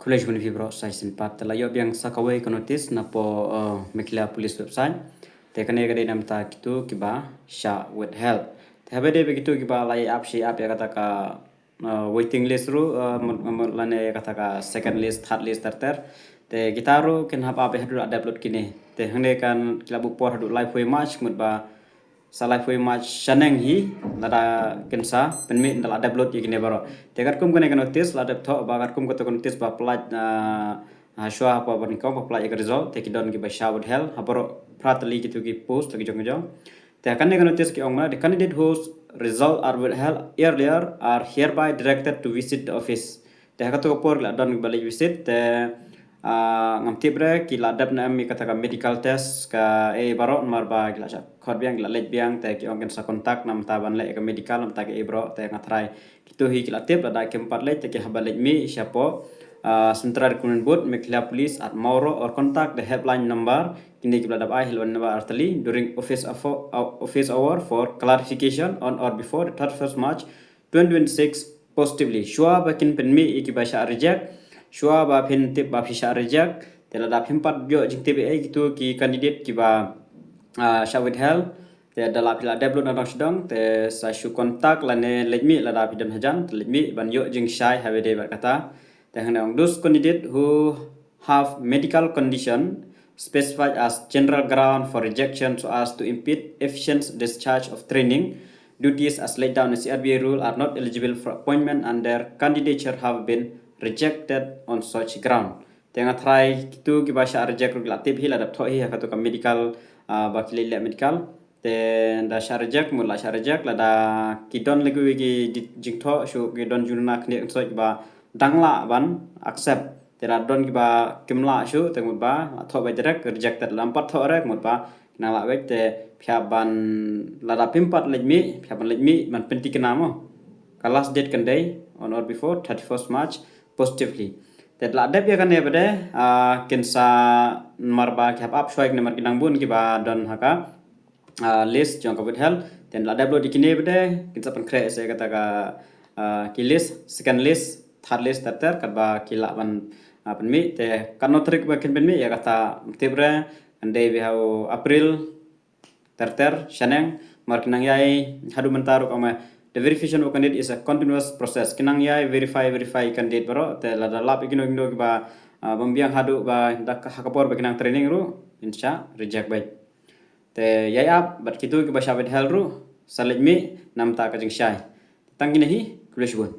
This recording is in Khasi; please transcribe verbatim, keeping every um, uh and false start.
Khublei shibun ïa phi baroh sa shisien pat. Te la ïoh biang sa kawei ka notice napoh, uh, Meghalaya Police website. Te kane ka dei namar kito kiba shah withheld. Te haba dei ba kito kiba la ïa ap shi ap ïa kata ka, uh, waiting list ruh, uh, mut, mut lane kata ka second list, third list ter ter. Te kita ruh kin hap ap haduh la dep lut kine. Te hangne kan ki la buh por haduh laiphew March, mut ba sa laiphew March shaneng hi, lada kin sa pynmih ynda la dep lut ïa kine baroh. Te katkum kane ka notice la dep thoh ba katkum kata ka notice ba pynlait, ah, ah, shuwa hapoh ba nyngkong ba pynlait ïa ka result, te ki don kiba shah withheld ha baroh phra tylli kito ki post la ki jong ki jong. Te kane ka notice ki ong ma, the candidate whose result are withheld earlier are hereby directed to visit the office. Te ha kato ka por ki la don kiba leit visit, te, ah, ngam tip re ki la dep ne em ïa kata ka medical test kaei baroh, namar ba ki la shah khot biang, ki la leit biang, te ki ong kin sa contact namar ban leh ïa ka medical namar kaei baroh. Te nga tharai kito hi ki la tip, lada kim pat leit te ki hap ban leit mih shapoh, ah, Central Recruitment Board, Meghalaya Police at Mawroh, or contact the helpline number, kine kiba la dep ai, helpline number ar tylli, during office affo-, uh, office hour for clarification on or before the thirty-first March twenty twenty-six positively. Shuwa ba kin pynmih ïa kiba shah reject, shuwa ba phin tip ba phi shah reject, te lada phim pat ïoh jingtip ei ei, kito ki candidate kiba, ah, shah withheld, te da la phi la dep lut na dong sha dong, te sa shu contact lane leit mih lada phi don hajan, te leit mih ban ïoh jingshai haba dei bad kata. Te hangne ong, those candidate who have medical condition specified as general ground for rejection so as to impede efficient discharge of training duties as laid down in C R B A rule are not eligible for appointment and their candidature have been rejected on such ground. Te nga tharai kito kiba shah reject ruh ki la tip hi, la dep thoh hi ha kato ka medical, ah, ba ki leit leh medical. Te da shah reject, mut la shah reject, lada ki don lagi ki di-, jingthoh shuh, ki don jingduna khyndiat khynsoit ba dang lah ban accept. Te lada don kiba kim lah shuh, te mut ba la thoh ba direct rejected, lada ym pat thoh re mut ba ki nang lah beit. Te phi hap ban, lada phim pat leit mih, phi hap ban leit mih ban pynthikna mo. Ka last date kan dei on or before thirty-first March positively. Te la dep ïa kane ba dei, ah, kin sa, namar ba ki hap ap shuwa ïa kine, namar ki nang bun kiba don ha ka, ah, list jong ka withheld. Te la dep lut ïa kine ba dei, kin sa pynkhreh sa ïa kata ka, ah, ki list, second list, third list ter ter, katba ki lah ban, ah, pynmih. Te katno tarik ba kin pynmih ïa kata ym tip re, kan dei beit ha u April ter ter shaneng, namar ki nang ïai haduh mynta ruh, ka ong ma, the verification of candidate is a continuous process. Ki nang ïai verify, verify candidate baroh, te lada lap ïa kino kino kiba, ah, bym biang haduh ba da ka, ha ka por ba ki nang training ruh, kin shah reject beit. Te ïai ap bad kito kiba shah withheld ruh, sa leit mih namar ka jingshai. Tang kine hi, khublei shibun.